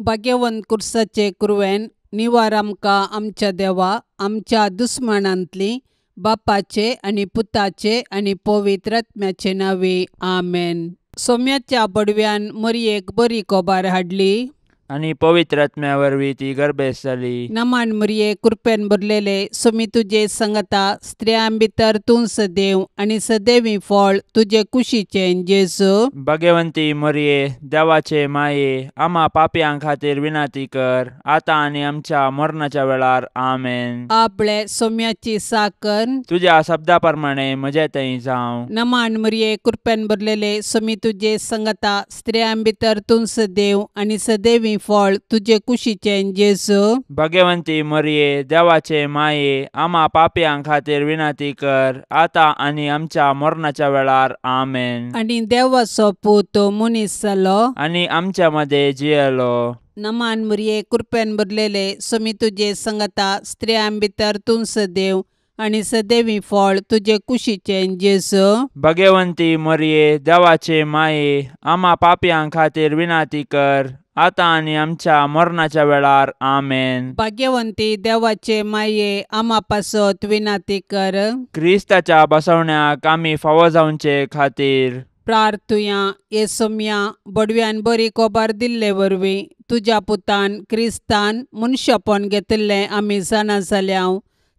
भाग्यवंत कुर्साचे कुरवेन निवार आमकां आमच्या देवा आमच्या दुस्मानांतली बापाचे आनी पुताचे आनी पवित्र आत्म्याचे नांवे आमेन. सोम्याच्या बडव्यान मरयेक बरी कोबार हाडली आनी पवित्र आत्म्या वरवीं ती गर्भेस्त जाली. नमान मरये कृपेन भरलेले सोमी तुजे संगता स्त्रियां भितर तूं सदैव आनी सदैवी फळ तुजे कुशीचें जेजू. भाग्यवंती मरये देवाचे माये आमा पापयां खातीर विनंती कर आतां आनी आमच्या मरणाच्या वेळार आमेन. आपले सोम्याची साकर तुज्या शब्दा प्रमाणे म्हजे थंय जावं. नमान मरये कृपेन भरलेले सोमी तुजे संगता स्त्रियां भितर तूं सदैव आनी सदैवी फळ तुजे कुशीचें जेजू. भाग्यवंती मरये देवाचे माये आमा पापयां खातीर विनंती कर आतां आनी आमच्या मरणाच्या वेळार आमेन. आनी देवाचो पूत मनीस जालो आनी आमच्या मदें जियेलो. नमान मरये कृपेन भरलेले सोमी तुजे संगता स्त्रियां भितर तूं सदैव आनी सदैवी फळ तुजे कुशीचें जेजू. भाग्यवंती मरये देवाचे माये आमा पापयां खातीर विनंती कर आतां आनी आमच्या मरणाच्या वेळार आमेन. भाग्यवंती देवाचे माये आमा पासत विनंती कर. क्रिस्ताच्या बसवण्याक आमी फावो जावचे खातीर प्रार्थुया. ये सोम्या बडव्यान बरी कोबार दिल्ले वरवीं तुज्या पुतान क्रिस्तान मनशापण घेतिल्लें आमी जाणा जाल्या.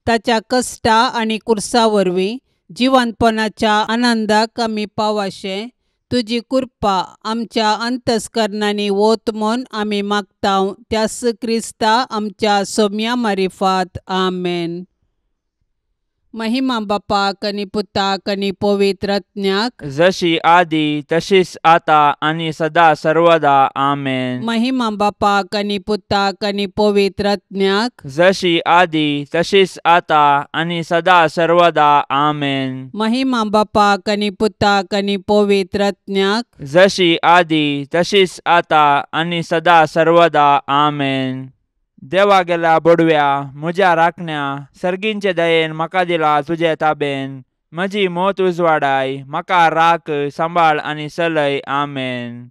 ताच्या कश्टा आनी कुर्सा वरवीं जिवंतपणाच्या आनंदाक आमी पावाशें तुजी कृपा आमच्या अंतस्करणांनी वत म्हूण आमी मागता त्यास क्रिस्ता आमच्या सोम्या मारिफात आमेन. महिमा बापाक आनी पुताक आनी पवित्र आत्म्याक जशी आदी तशीच आता आनी सदा सर्वदा आमेन. महिमा बापाक आनी पुताक आनी पवित्र आत्म्याक जशी आदी तशीच आता आनी सदा सर्वदा आमेन. महिमा बापाक आनी पुताक आनी पवित्र आत्म्याक जशी आदी तशीच आता आनी सदा सर्वदा आमेन. देवा गेल्या बोडव्या म्हज्या राखण्या सर्गींचे दयेन म्हाका दिला तुजे ताबेन म्हजी मोत उजवाडाय म्हाका राख सांबाळ आनी सलय आमेन.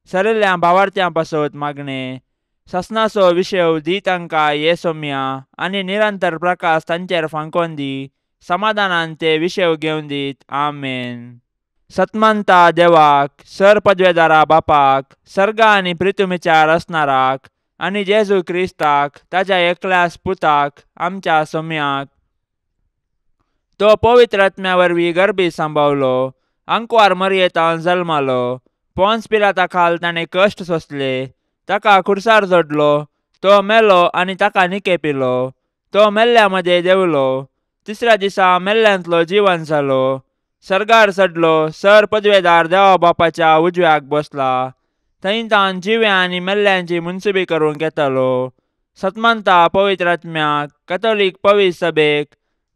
सरिल्ल्या भावार्थ्यां पासत मागणें ससनाचो विशय दी तांकां ये सोम्या आनी निरंतर प्रकाश तांचेर फांकोन दी समाधानान ते विशय घेवन दीत आमेन. सतमानता देवाक सर पदवेदारा बापाक सर्गा आनी प्रितुमीच्या रचणाराक आनी जेजू क्रिस्ताक ताज्या एकल्यास पुताक आमच्या सोम्याक तो पवित्र आत्म्या वरवीं गर्भी सांबावलो आंकवार मरयेतान जल्मालो पोन्स पिलाता खाल ताणें कश्ट सोंसले ताका खुर्सार जोडलो तो मेलो आनी ताका निके पिलो तो मेल्ल्या मदें देंवलो तिसऱ्या दिसा मेल्ल्यांतलो जिवन जालो सर्गार चडलो सर पदवेदार देवा बापाच्या उजव्याक बसला थंय तान जिव्या आनी मेल्ल्यांची मुनसुबी करूंक येतालो. सतमानता पवित्र आत्म्याक कथोलीक पवित्र सभेक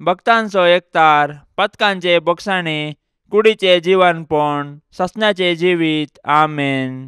भक्तांचो एकतार पथकांचे बोगसाणे कुडीचे जिवनपण ससनाचे जिवीत आमेन.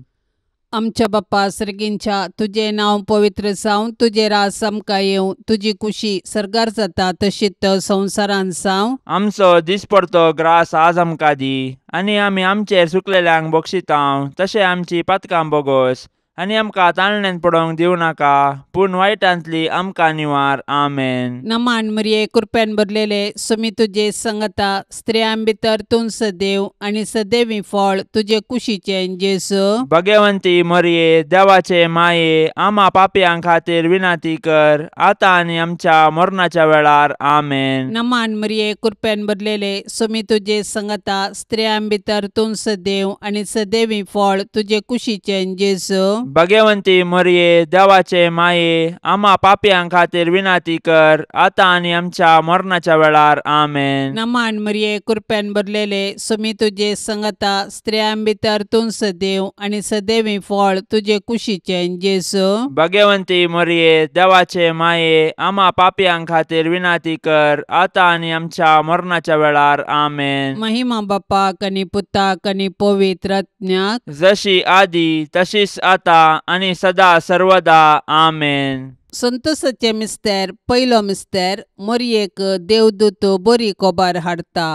आमच्या बाप्पा सर्गींच्या तुजें नांव पवित्र जावं तुजें राज आमकां येवं तुजी कुशी सर्गार जाता तशीच संवसारान जावं. आमचो दिसपडतो ग्रास आज आमकां दी आनी आमी आमचेर सुकलेल्यांक बक्षितांव तशें आमची पातकां बोगोस आनी आमकां ताळण्यान पडोवंक दिवं नाका पूण वायटांतली आमकां निवार आमेन. नमान मरये कृपेन भरलेले सोमी तुजे संगता स्त्रियां भितर तूं सदैव आनी सदैवी फळ तुजे कुशीचें जेजू. भाग्यवंती मरये देवाचे माये आमा पापयां खातीर विनंती कर आतां आनी आमच्या मरणाच्या वेळार आमेन. नमान मरये कृपेन भरलेले सोमी तुजे संगता स्त्रियां भितर तूं सदैव आनी सदैवी फळ तुजे कुशीचें जेजू. भाग्यवंती मरये देवाचे माये आमा पापयां खातीर विनंती कर आतां आनी आमच्या मरणाच्या वेळार आमेन. नमान मरये कृपेन भरलेले सोमी तुजे संगता स्त्रियां भितर तूं सदैव आनी सदैवी फळ तुजे कुशीचें जेजू. भाग्यवंती मरये देवाचे माये आमा पापयां खातीर विनंती कर आतां आनी आमच्या मरणाच्या वेळार आमेन. महिमा बापाक आनी पुताक आनी पवित्र आत्म्याक जशी आदी तशीच आतां आनी सदा सर्वदा आमेन. संतोषाचे मिस्तेर पयलो मिस्तेर मरयेक देवदूत बरी कोबार हाडटा.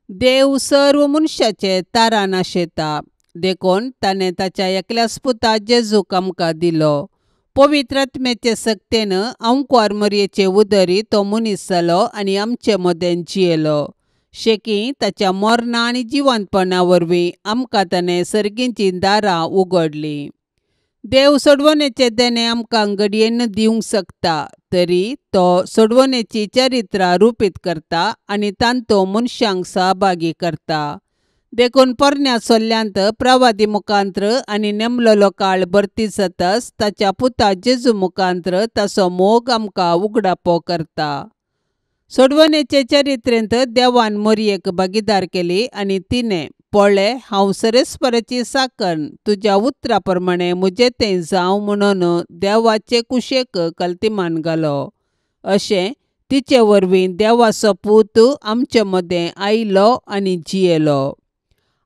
देव सर्व मनशाचे तारान आशेता. देखून ताणें ताच्या एकल्याच पुता जेजूक आमकां दिलो. पवित्र आत्म्याचे सक्तेन अंकुवार मरयेचे उदरी तो मनीस जालो आनी आमचे मदें जियेलो. शेकी ताच्या मरणा आनी जिवंतपणा वरवीं आमकां ताणें सर्गीचीं दारां उगडलीं. देव सोडवणेचें देणें आमकां घडयेन दिवंक शकता, तरी तो सोडवणेची चरित्रां रुपीत करता आनी तांतो मनशांक सहभागी करता. देखून पोरण्या सोल्ल्यांत प्रवादी मुखांत्र आनी नेमलेलो काळ भरती जातच ताच्या पुता जेजू मुखांत्र ताचो मोग आमकां उगडापो करता. सोडवणेचे चरित्रेंत देवान मोरयेक भागीदार केली आनी तिणें पळय हांव सरेस्पराची साकण तुज्या उतरा प्रमाणें म्हजें तें जावं म्हणून देवाचे कुशेक कल्तिमान घालो. अशें तिचे वरवीं देवाचो पूत आमचे मदें आयलो आनी जियेलो.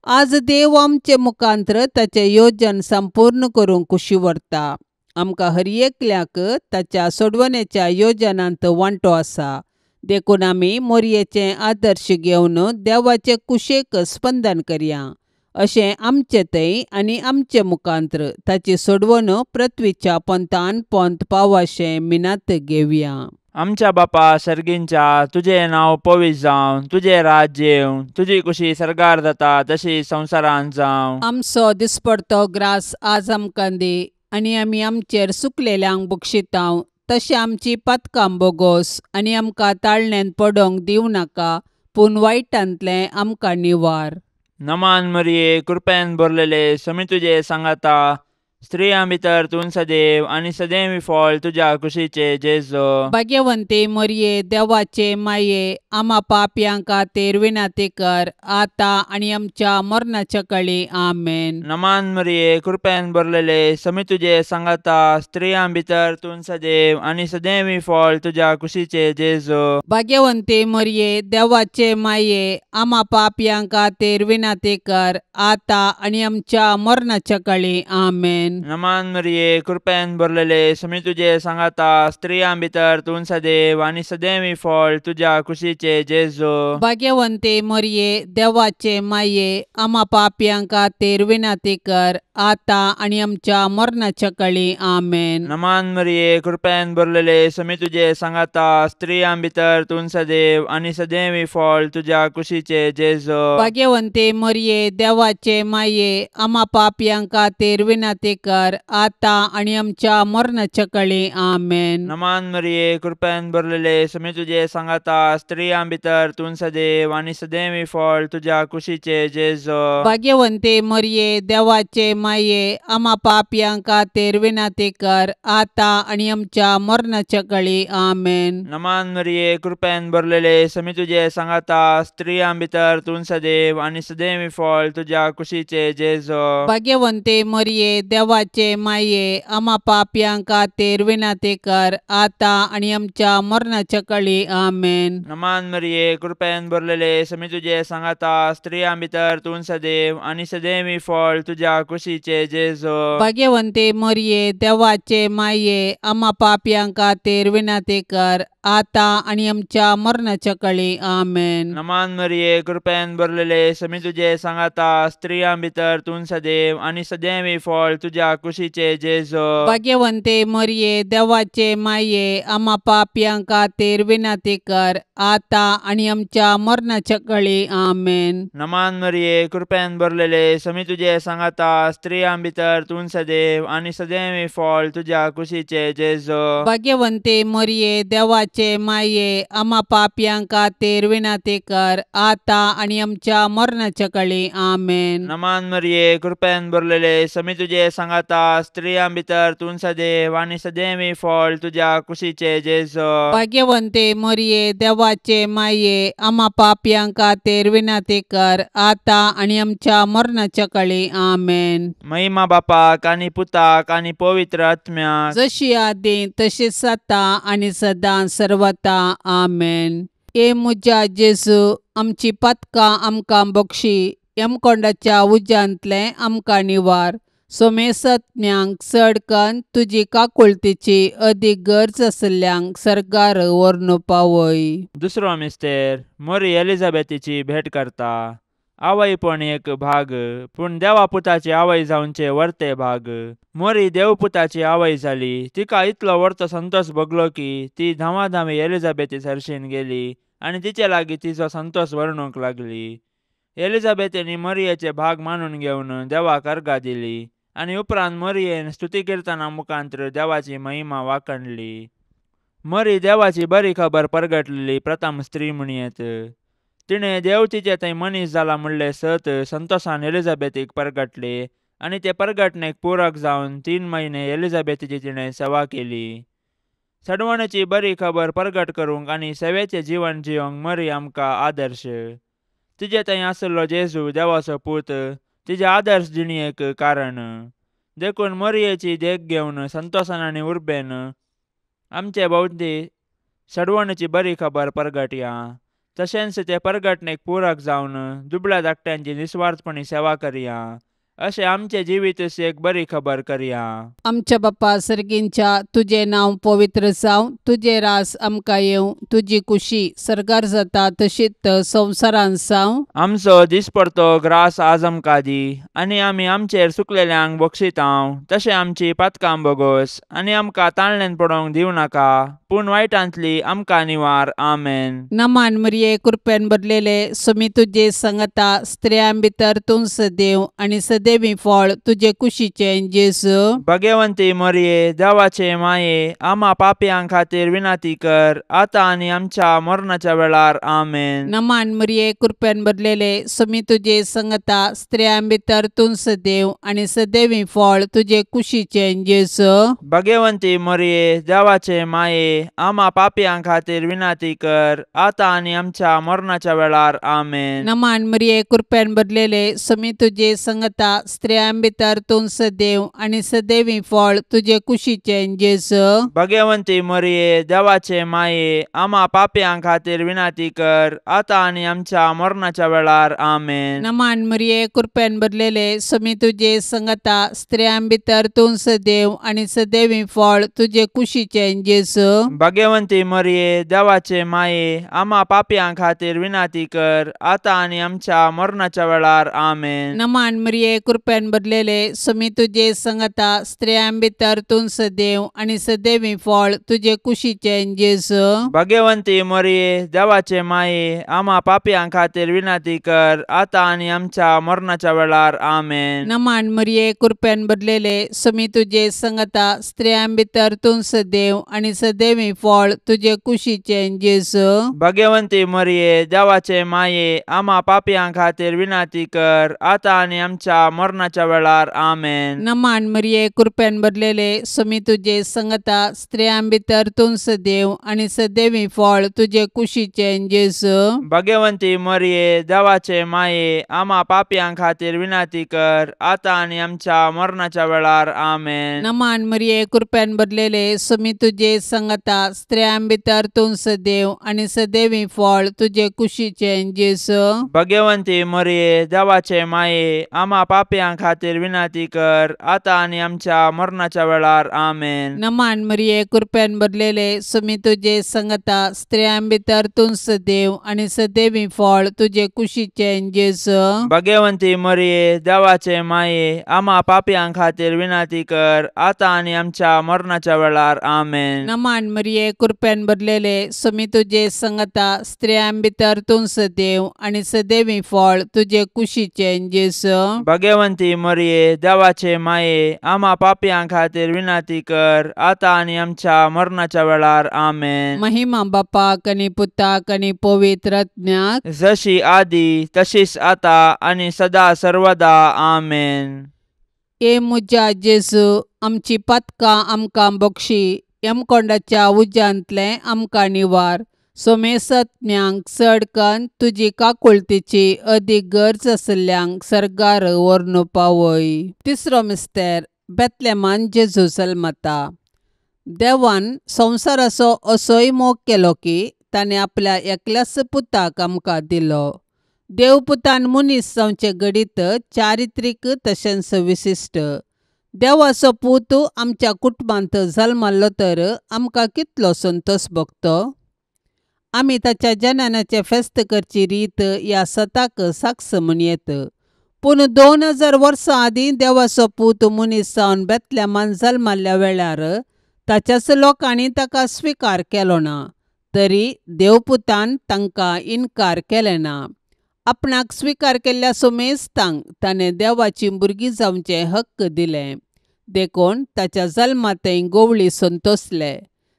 आज देव आमचे मुखांत्र ताचें योजन संपूर्ण करूंक खुशी व्हरता. आमकां हर एकल्याक ताच्या सोडवणेच्या योजनांत वांटो आसा. देखून आमी मोरयेचें आदर्श घेवन देवाचे कुशेक स्पंदन करया. अशें आमचे थंय आनी आमचे मुखांत्र ताची सोडवण पृथ्वीच्या पंथान पंथ पावाशें मिनात घेवया. आमच्या बापा सर्गींच्या, तुजें नांव पवित्र जावं, तुजें राज्य येवं, तुजी कुशी सर्गार जाता तशी संवसारांत जावं. आमचो दिसपडतो ग्रास आज आमकां दी आनी आमी आमचेर सुकलेल्यांक बक्षितांव तशें आमची पातकां बोगोस आनी आमकां ताळण्यांत पडोंक दिवं नाका, पूण वायटांतलें आमकां निवार. नमान मरिये, कृपेन भरलेले, समी तुजे सांगाता, स्त्रियां भितर तूं सदैव आनी सदैव फळ तुज्या कुशीचे जेजू. भाग्यवंती मरिये, देवाचे माये, आमा पापयां खातीर विनंती कर आतां आनी आमच्या मरणाच्या काळी. आमेन. नमान मरिये, कृपेन भरलेले, समी तुजे सांगाता, स्त्रियां भितर तूं सदैव आनी सदैव फळ तुज्या कुशीचे जेजू. भाग्यवंती मरिये, देवाचे माये, आमा पापयां खातीर विनंती कर आतां आनी आमच्या मरणाच्या काळी. आमेन. नमान मरिये, कृपेन भरलेले, समी तुजे सांगाता, स्त्रियां भितर तूं सदैव आनी सदैव फळ तुज्या कुशीचे जेजू. भाग्यवंती मरिये, देवाचे माये, आमा पापयां खातीर विनंती कर आतां आनी आमच्या मरणाच्या काळी. आमेन. नमान मरिये, कृपेन भरलेले, समी तुजे सांगाता, स्त्रियां भितर तूं सदैव आनी सदैव फळ तुज्या कुशीचे जेजू. भाग्यवंती मरिये, देवाचे माये, आमा पापयां खातीर विनंती कर आतां आनी आमच्या मरणाच्या काळी. आमेन. नमान मरिये, कृपेन भरलेले, समी तुजे सांगाता, स्त्रियां भितर तूं सदैव आनी सदैव फळ तुज्या कुशीचे जेजू. भाग्यवंती मरिये, देवाचे माये, आमा पापयां खातीर विनंती कर आतां आनी आमच्या मरणाच्या काळी. आमेन. नमान मरिये, कृपेन भरलेले, समी तुजे सांगाता, स्त्रियां भितर तूं सदैव आनी सदैव फळ तुज्या कुशीचे जेजू. भाग्यवंती मरिये, देवाचे माये, आमा पापयां खातीर विनंती कर आतां आनी आमच्या मरणाच्या काळी. आमेन. नमान मरिये, कृपेन भरलेले, समी तुजे सांगाता, स्त्रियां भितर तूं सदैव आनी सदैव फळ तुज्या कुशीचे जेजू. भाग्यवंती मरिये, देवाचे माये, आमा पापयां खातीर विनंती कर आतां आनी आमच्या मरणाच्या काळी. आमेन. नमान मरिये, कृपेन भरलेले, समी तुजे सांगाता, स्त्रियां भितर तूं सदैव आनी सदैव फळ तुज्या कुशीचे जेजू. भाग्यवंती मरिये, देवाचे माये, आमा पापयां खातीर विनंती कर आतां आनी आमच्या मरणाच्या काळी. आमेन. नमान मरिये, कृपेन भरलेले, समी तुजे सांगाता, स्त्रियां भितर तूं सदैव आनी सदैव फळ तुज्या कुशीचे जेजू. भाग्यवंती मरिये, देवाचे माये, आमा पापयां खातीर विनंती कर आतां आनी आमच्या मरणाच्या काळी. आमेन. नमान मरिये, कृपेन भरलेले, समी तुजे सांगाता, स्त्रियां भितर तूं सदैव आनी सदैव फळ तुज्या कुशीचे जेजू. भाग्यवंती मरिये, देवाचे माये, आमा पापयां खातीर विनंती कर आतां आनी आमच्या मरणाच्या काळी. आमेन. महिमा बापाक आनी पुताक आनी पवित्र आत्म्याक, जशी आदी तशीच आतां आनी सदां सर्वता. आमेन. हे म्हज्या जेजू, आमची पातकां आमकां बक्षी, यमकोंडाच्या उज्यांतलें आमकां निवार, सोमेसत्म्यांक चड कन्न तुजी काकुळतीची अदीक गरज आशिल्ल्यांक सर्गार व्हरून पावय. दुसरो मिस्तेर मोरी एलिझाबेथीची भेट करता. आवयपण एक भाग, पूण देवा पुताची आवय जावचे वर्ते भाग. मोरी देवपुताची आवय जाली. तिका इतलो वर्तो संतोष भोगलो की ती धांवाधांवी एलिझाबेथी सरशीन गेली आनी तिचे लागीं तिचो संतोष वर्णूंक लागली. एलिझाबेथेनी मरियेचे भाग मानून घेवन देवाक अर्गां दिली आनी उपरांत मरियेन स्तुती किर्तना मुखांत्र देवाची महिमा वाखणली. मरी देवाची बरी खबर परगटलेली प्रथम स्त्री म्हणयेत. तिणें देव तिचे थंय मनीस जाला म्हणलें सत संतोषान एलिझाबेथीक परगटले आनी ते परगटणेक पूरक जावन 3 म्हयने एलिझाबेथीची तिणें सेवा केली. सडवणेची बरी खबर परगट करूंक आनी सेवेचें जीवन जियोंक मरी आमकां आदर्श. तिजे थंय आशिल्लो जेजू देवाचो पूत तिजे आदर्श जिणेक कारण. देखून मरियेची देख घेवन संतोषान आनी उर्बेन आमचे भोंवती सडवणेची बरी खबर परगटया. तशेंच ते परगटणेक पूरक जावन दुबळ्या धाकट्यांची निस्वार्थपणी सेवा करया. अशें आमचें जिवीत एक बरी खबर करया. आमच्या बापा सर्गींच्या तुजें नांव पवित्र जावं, तुजें रास आमकां येवं, तुजी कुशी सर्गार जाता तशीच संवसारांत जावं. आमचो दिसपडतो ग्रास आज आमकां दी आनी आमी आमचेर सुकलेल्यांक बक्षितांव तशें आमची पातकां बोगोस आनी आमकां ताणल्यान पडोवंक दिवं नाका, पूण वायटांतली आमकां निवार. आमेन. नमान मरिये, कृपेन भरलेले, सुमी तुजे संगता, स्त्रियां भितर तूं सदैव आनी सदैवी फळ तुजे कुशीचें जेजू. भगवंती मरिये, देवाचे माये, आमा पापयां खातीर विनंती कर, आतां आनी आमच्या मरणाच्या वेळार. आमेन. नमान मरिये, कृपेन भरलेले, सुमी तुजे संगता, स्त्रियां भितर तूं सदैव आनी सदैवी फळ तुजे कुशीचें जेजू. भगवंती मरिये, देवाचे माये, आमा पापयां खातीर विनंती कर, आतां आनी आमच्या मरणाच्या वेळार. आमेन. नमान मरिये, कृपेन भरलेले, सुमी तुजे संगता, स्त्रियां भितर तूं सदैव आनी सदैवी फळ तुजे कुशीचें जेजू. भगवंती मरिये, देवाचे माये, आमा पापयां खातीर विनंती कर, आतां आनी आमच्या मरणाच्या वेळार. आमेन. नमान मरिये, कृपेन भरलेले, सुमी तुजे संगता, स्त्रियां भितर तूं सदैव आनी सदैवी फळ तुजे कुशीचें जेजू. भगवंती मरिये, देवाचे माये, आमा पापयां खातीर विनंती कर, आतां आनी आमच्या मरणाच्या वेळार. आमेन. नमान मरिये, कृपेन भरलेले, सुमी तुजे संगता, स्त्रियां भितर तूं सदैव आनी सदैवी फळ तुजे कुशीचें जेजू. भगवंती मरिये, देवाचे माये, आमा पापयां खातीर विनंती कर, आतां आनी आमच्या मरणाच्या वेळार. आमेन. नमान मरिये, कृपेन भरलेले, सुमी तुजे संगता, स्त्रियां भितर तूं सदैव आनी सदैवी फळ तुजे कुशीचें जेजू. भगवंती मरिये, देवाचे माये, आमा पापयां खातीर विनंती कर, आतां आनी आमच्या मरणाच्या वेळार. आमेन. नमान मरिये, कृपेन भरलेले, सुमी तुजे संगता, स्त्रियां भितर तूं सदैव आनी सदैवी फळ तुजे कुशीचें जेजू. भगवंती मरिये, देवाचे माये, आमा पापयां खातीर विनंती कर, आतां आनी आमच्या मरणाच्या वेळार. आमेन. नमान मरिये, कृपेन भरलेले, सुमी तुजे संगता, स्त्रियां भितर तूं सदैव आनी सदैवी फळ तुजे कुशीचें जेजू. भगवंती मरिये, देवाचे माये, आमा पापयां खातीर विनंती कर, आतां आनी आमच्या मरणाच्या वेळार. आमेन. नमान मरिये, कृपेन भरलेले, सुमी तुजे संगता, स्त्रियां भितर तूं सदैव आनी सदैवी फळ तुजे कुशीचें जेजू. भगवंती मरिये, देवाचे माये, आमा पापयां खातीर विनंती कर, आतां आनी आमच्या मरणाच्या वेळार. आमेन. नमान मरिये, कृपेन भरलेले, सुमी तुजे संगता, स्त्रियां भितर तूं सदैव आनी सदैवी फळ तुजे कुशीचें जेजू. भगवंती मरिये, देवाचे माये, आमा पापयां खातीर विनंती कर, आतां आनी आमच्या मरणाच्या वेळार. आमेन. महिमा बापाक आनी पुताक आनी पवित्र आत्म्याक, जशी आदी तशीच आतां आनी सदा सर्वदा. आमेन. ए म्हज्या जेजू, आमची पातकां आमकां बक्षी, यमकोंडाच्या उज्यांतलें आमकां निवार, सोमेसत्म्यांक चड कन्न तुजी काकुळतीची अदीक गरज आशिल्ल्यांक सर्गार व्हरून पावय. तिसरो मिस्तेर, बेतलेमान जेजू जल्मता. देवान संवसाराचो असोय मोग केलो की ताणें आपल्या एकल्याच पुताक आमकां दिलो. देवपुतान मनीस जावचें घडीत चारित्रीक तशेंच विशिश्ट. देवाचो पूत आमच्या कुटुंबांत जल्मल्लो तर आमकां कितलो संतोष भोगतो. आमी ताच्या जननाचें फेस्त करची रीत ह्या सताक साक्ष म्हूण येत. पूण 2000 वर्सां आदीं देवाचो पूत मनीस जावन बेतलेमान जल्माल्ल्या वेळार ताच्याच लोकांनी ताका स्विकार केलो ना, तरी देवपुतान तांकां इनकार केलें ना. आपणाक स्विकार केल्ल्या सुमेस्तांक ताणें देवाची भुरगीं जावचें हक्क दिलें. देखून ताच्या जल्मांतय गोवळी संतोसले.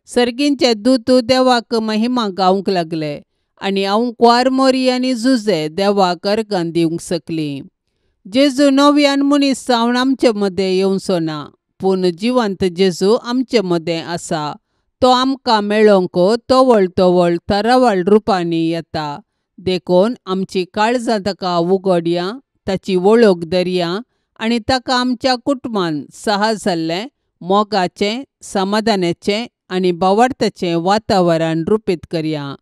सर्गींचे दूत देवाक महिमा गावंक लागले आनी आंकवार मोरी आनी जुजे देवाक अर्गां दिवंक शकलीं. जेजू नव्यान मनीस जावन आमचे मदें येवचो ना, पूण जिवंत जेजू आमचे मदें आसा. तो आमकां मेळोवंक तवळ तवळ थरावळ रुपांनी येता. देखून आमची काळजां ताका उगडया, ताची वळख धरया आनी ताका आमच्या कुटुंबान सहा जाल्लें मोगाचें, समाधानाचें आनी भावार्थाचें वातावरण रुपीत करया.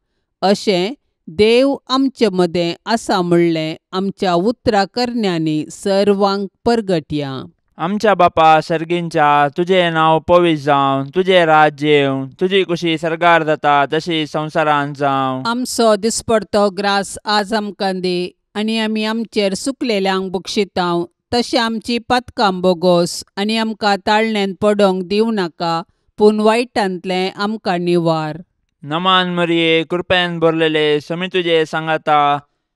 अशें देव आमचे मदें आसा म्हणलें आमच्या उतरा करण्यांनी सर्वांक परगटया. आमच्या बापा सर्गींच्या, तुजें नांव पवित्र जावं, तुजें राज्य येवं, तुजी कुशी सर्गार जाता तशी संवसारांत जावं. आमचो दिसपडतो ग्रास आज आमकां दी आनी आमी आमचेर सुकलेल्यांक बक्षितांव तशें आमची पातकां बोगोस आनी आमकां ताळण्यांत पडोवंक दिवं नाका, पूण वायटांतलें आमकां निवार. नमान मरिये, कृपेन भरलेले, समी तुजे सांगाता,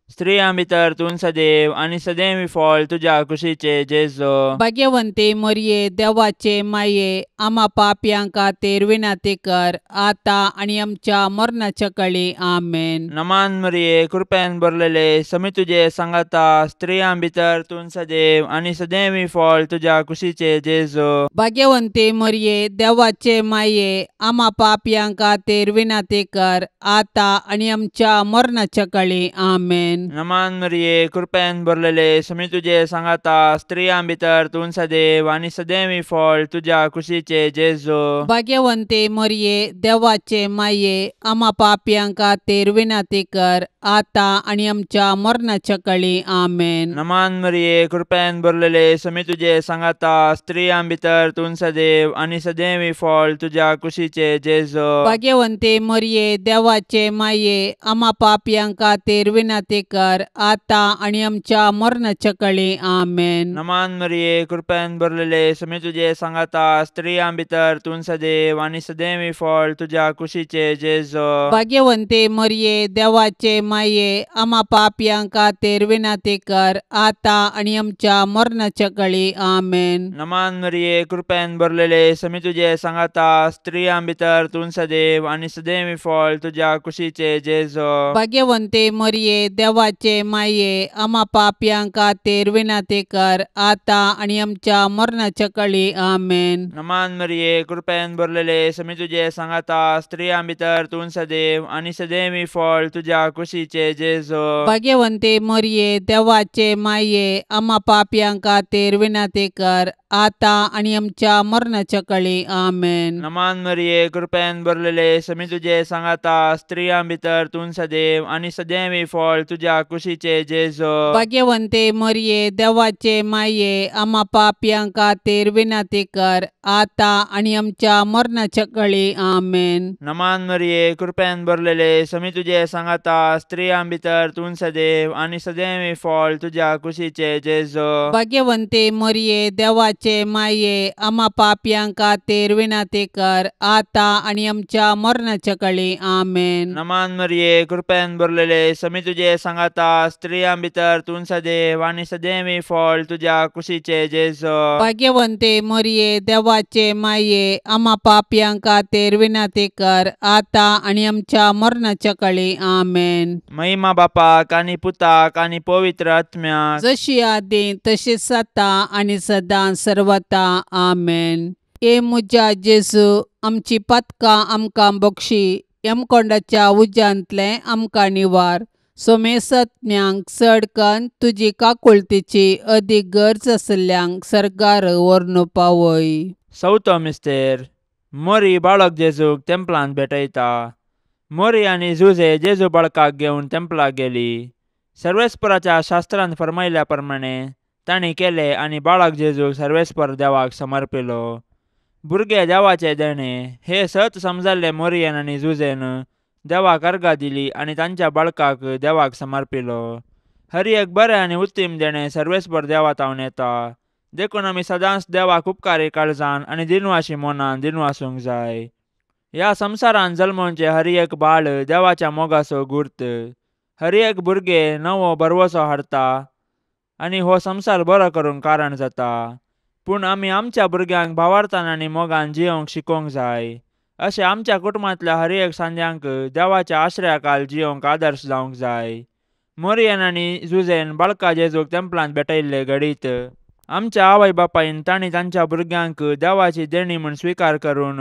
स्त्रियां भितर तूं सदैव आनी सदैव फळ तुज्या कुशीचे जेजू. भाग्यवंती मरिये, देवाचे माये, आमा पापयां खातीर विनंती कर आतां आनी आमच्या मरणाच्या कळी. आमेन. नमान मरिये, कृपेन भरलेले, समी तुजे सांगाता, स्त्रियां भितर तूं सदैव आनी सदैव फळ तुज्या कुशीचे जेजू. भाग्यवंती मरिये, देवाचे माये, आमा पापयां खातीर विनंती कर आतां आनी आमच्या मरणाच्या कळी. आमेन. नमान मरिये, कृपेन भरलेले, समी तुजे सांगाता, स्त्रियां भितर तूं सदैव आनी सदैव फळ तुज्या कुशीचे जेजू. भाग्यवंती मरिये, देवाचे माये, आमा पापयां खातीर विनंती कर आतां आनी आमच्या मरणाच्या कळी. आमेन. नमान मरिये, कृपेन भरलेले, समी तुजे सांगाता, स्त्रियां भितर तूं सदैव आनी सदैव फळ तुज्या कुशीचे जेजू. भाग्यवंती मरिये, देवाचे माये, आमा पापयां खातीर विनंती कर आतां आनी आमच्या मरणाच्या कळी. आमेन. नमान मरिये, कृपेन भरलेले, समी तुजे सांगाता, स्त्रियां भितर तूं सदैव आनी सदैव फळ तुज्या कुशीचे जेजू. भाग्यवंती मरिये, देवाचे माये, आमा पापयां खातीर विनंती कर आतां आनी आमच्या मरणाच्या कळी. आमेन. नमान मरिये, कृपेन भरलेले, समी तुजे सांगाता, स्त्रियां भितर तूं सदैव आनी सदैव फळ तुज्या कुशीचे जेजू. भाग्यवंती मरिये, देवाचे माये, आमा पापयां खातीर विनंती कर आतां आनी आमच्या मरणाच्या कळी. आमेन. नमान मरिये, कृपेन भरलेले, समी तुजे सांगाता, स्त्रियां भितर तूं सदैव आनी सदैव फळ तुज्या कुशीचे जेजू. भाग्यवंती मरिये, देवाचे माये, आमा पापयां खातीर विनंती कर आतां आनी आमच्या मरणाच्या कळी. आमेन. नमान मरिये, कृपेन भरलेले, समी तुजे सांगाता, स्त्रियां भितर तूं सदैव आनी सदैव फळ तुज्या कुशीचे जेजू. भाग्यवंती मरिये, देवाचे माये, आमा पापयां खातीर विनंती कर आतां आनी आमच्या मरणाच्या कळी. आमेन. नमान मरिये, कृपेन भरलेले, समी तुजे सांगाता, स्त्रियां भितर तूं सदैव आनी सदैव फळ तुज्या कुशीचे जेजू. भाग्यवंती मरिये, देवाचे माये, आमा पापयां खातीर विनंती कर आतां आनी आमच्या मरणाच्या कळी. आमेन. नमान मरिये, कृपेन भरलेले, समी तुजे सांगाता, स्त्रियां भितर तूं सदैव आनी सदैव फळ तुज्या कुशीचे जेजू. भाग्यवंती मरिये, देवाचे माये, आमा पापयां खातीर विनंती कर आतां आनी आमच्या मरणाच्या कळी. आमेन. महिमा बापाक आनी पुताक आनी पवित्र आत्म्याक, जशी आदीं तशीच आतां आनी सदां सर्वता. आमेन. ए म्हज्या जेजू, आमची पातकां आमकां बक्षी, यमकोंडाच्या उज्यांतलें आमकां निवार, सोमेसत्म्यांक चड कन्न तुजी काकुळतीची अदीक गरज आशिल्ल्यांक सर्गार व्हरून पावय. चवथो मिस्तेर. मोरी बाळक जेजूक तेंपलांत भेटयता. मोरी आनी जुजे जेजू बाळकाक घेवन तेंपलाक गेली. सर्वेस्पराच्या शास्त्रांत फर्मायल्या प्रमाणे तांणी केलें आनी बाळक जेजूक सर्वेस्पर देवाक समर्पिलो. भुरगे देवाचे देणे हे सत समजल्ले मोरियन आनी जुजेन देवाक अर्गां दिली आनी तांच्या बाळकाक देवाक समर्पिलो. हर एक बरें आनी उत्तीम देणें सर्वेस्पर देवा तावन येता. देखून आमी सदांच देवाक उपकारी काळजान आनी दिनवाशी मनान दिनवासूंक जाय. ह्या संवसारान जल्मोवचें हर एक बाळ देवाच्या मोगाचो गुर्त. हर एक भुरगें नवो भरवसो हाडटा आनी हो संवसार बरो करूंक कारण जाता. पूण आमी आमच्या भुरग्यांक भावार्थान आनी मोगान जियोंक शिकोवंक जाय. अशें आमच्या कुटुंबांतल्या हर एक सांद्यांक देवाच्या आश्रयाखाल जियोंक आदर्श जावंक जाय. मोरयेन आनी जुजेन बाळका जेजूक तेंपलांत भेटयल्ले घडीत आमच्या आवय बापायन तांणी तांच्या भुरग्यांक देवाची देणी म्हूण स्विकार करून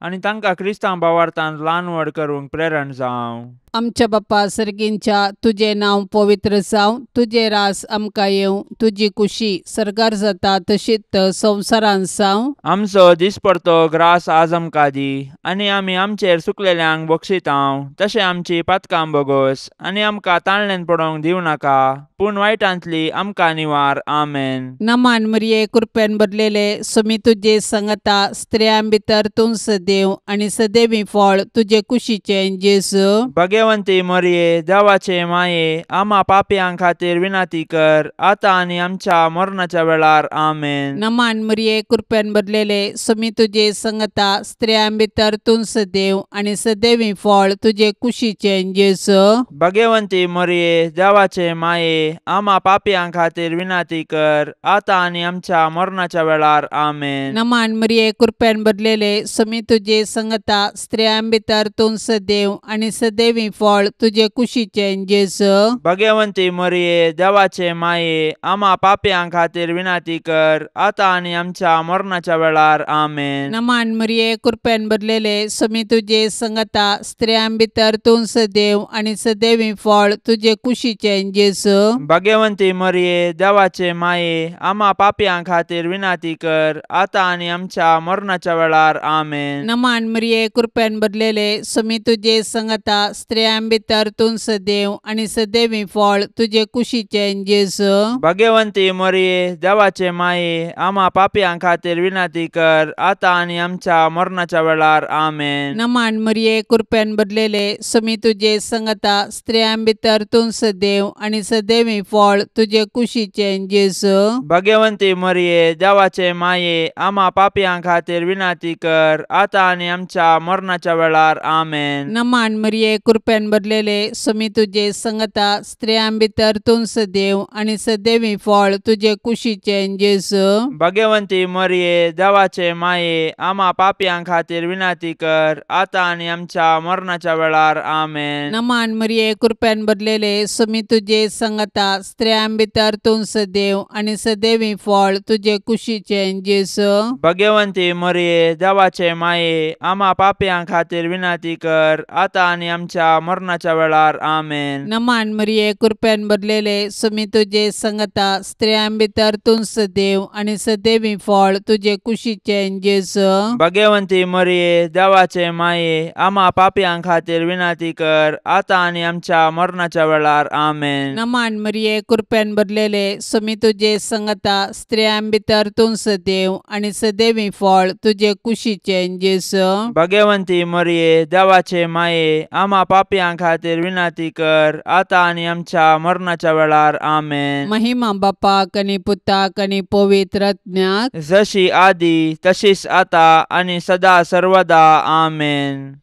आनी तांकां क्रिस्तांव भावार्थान ल्हान व्हड करूंक प्रेरण जावं. आमच्या बापा सर्गींच्या तुजें नांव पवित्र जावं, तुजें रास आमकां येवं, तुजी कुशी सर्गार जाता तशीच संवसारांत जावं. आमचो दिसपडतो ग्रास आज आमकां दी आनी आमी आमचेर सुकलेल्यांक बक्षितांव तशें आमची पातकां बोगोस आनी आमकां ताणल्यान पडोवंक दिवं नाका, पूण वायटांतली आमकां निवार. आमेन. नमान मरिये, कृपेन भरलेले, स्वामी तुजे संगता, स्त्रियां भितर तूं सदैव आनी सदैवी फळ तुजे कुशीचें जेजू. भगवंती मरिये, देवाचे माये, आमा पापयां खातीर विनंती कर आतां आनी आमच्या मरणाच्या वेळार. आमेन. नमान मरिये, कृपेन भरलेले, स्वामी तुजे संगता, स्त्रियां भितर तूं सदैव आनी सदैवी फळ तुजे कुशीचें जेजू. भगवंती मरिये, देवाचे माये, आमा पापयां खातीर विनंती कर आतां आनी आमच्या मरणाच्या वेळार. आमेन. नमान मरिये, कृपेन भरलेले, स्वामी तुजे संगता, स्त्रियां भितर तूं सदैव आनी सदैवी फळ तुजे कुशीचें जेजू. भगवंती मरिये, देवाचे माये, आमा पापयां खातीर विनंती कर आतां आनी आमच्या मरणाच्या वेळार. आमेन. नमान मरिये, कृपेन भरलेले, स्वामी तुजे संगता, स्त्रियां भितर तूं सदैव आनी सदैवी फळ तुजे कुशीचें जेजू. भगवंती मरिये, देवाचे माये, आमा पापयां खातीर विनंती कर आतां आनी आमच्या मरणाच्या वेळार. आमेन. नमान मरिये, कृपेन भरलेले, स्वामी तुजे संगता, स्त्रियां भितर तूं सदैव आनी सदैवी फळ तुजे कुशीचें जेजू. भगवंती मरिये, देवाचे माये, आमा पापयां खातीर विनंती कर आतां आनी आमच्या मरणाच्या वेळार. आमेन. नमान मरिये, कृपेन भरलेले, स्वामी तुजे संगता, स्त्रियां भितर तूं सदैव आनी सदैवी फळ तुजे कुशीचें जेजू. भगवंती मरिये, देवाचे माये, आमा पापयां खातीर विनंती कर आतां आनी आमच्या मरणाच्या वेळार. आमेन. नमान मरिये, कृपेन भरलेले, स्वामी तुजे संगता, स्त्रियां भितर तूं सदैव आनी सदैवी फळ तुजे कुशीचें जेजू. भगवंती मरिये, देवाचे माये, आमा पापयां खातीर विनंती कर आतां आनी आमच्या मरणाच्या वेळार. आमेन. नमान मरिये, कृपेन भरलेले, स्वामी तुजे संगता, स्त्रियां भितर तूं सदैव आनी सदैवी फळ तुजे कुशीचें जेजू. भगवंती मरिये, देवाचे माये, आमा पापयां खातीर विनंती कर आतां आनी आमच्या मरणाच्या वेळार. आमेन. नमान मरिये, कृपेन भरलेले, स्वामी तुजे संगता, स्त्रियां भितर तूं सदैव आनी सदैवी फळ तुजे कुशीचें जेजू. भगवंती मरिये, देवाचे माये, आमा पापयां खातीर विनंती कर आतां आनी आमच्या मरणाच्या वेळार. आमेन. नमान मरिये, कृपेन भरलेले, स्वामी तुजे संगता, स्त्रियां भितर तूं सदैव आनी सदैवी फळ तुजे कुशीचें जेजू. भगवंती मरिये, देवाचे माये, आमा पापयां खातीर विनंती कर आतां आनी आमच्या मरणाच्या वेळार. आमेन. महिमा बापाक आनी पुताक आनी पवित्र आत्म्याक, जशी आदी तशीच आतां आनी सदा सर्वदा. आमेन.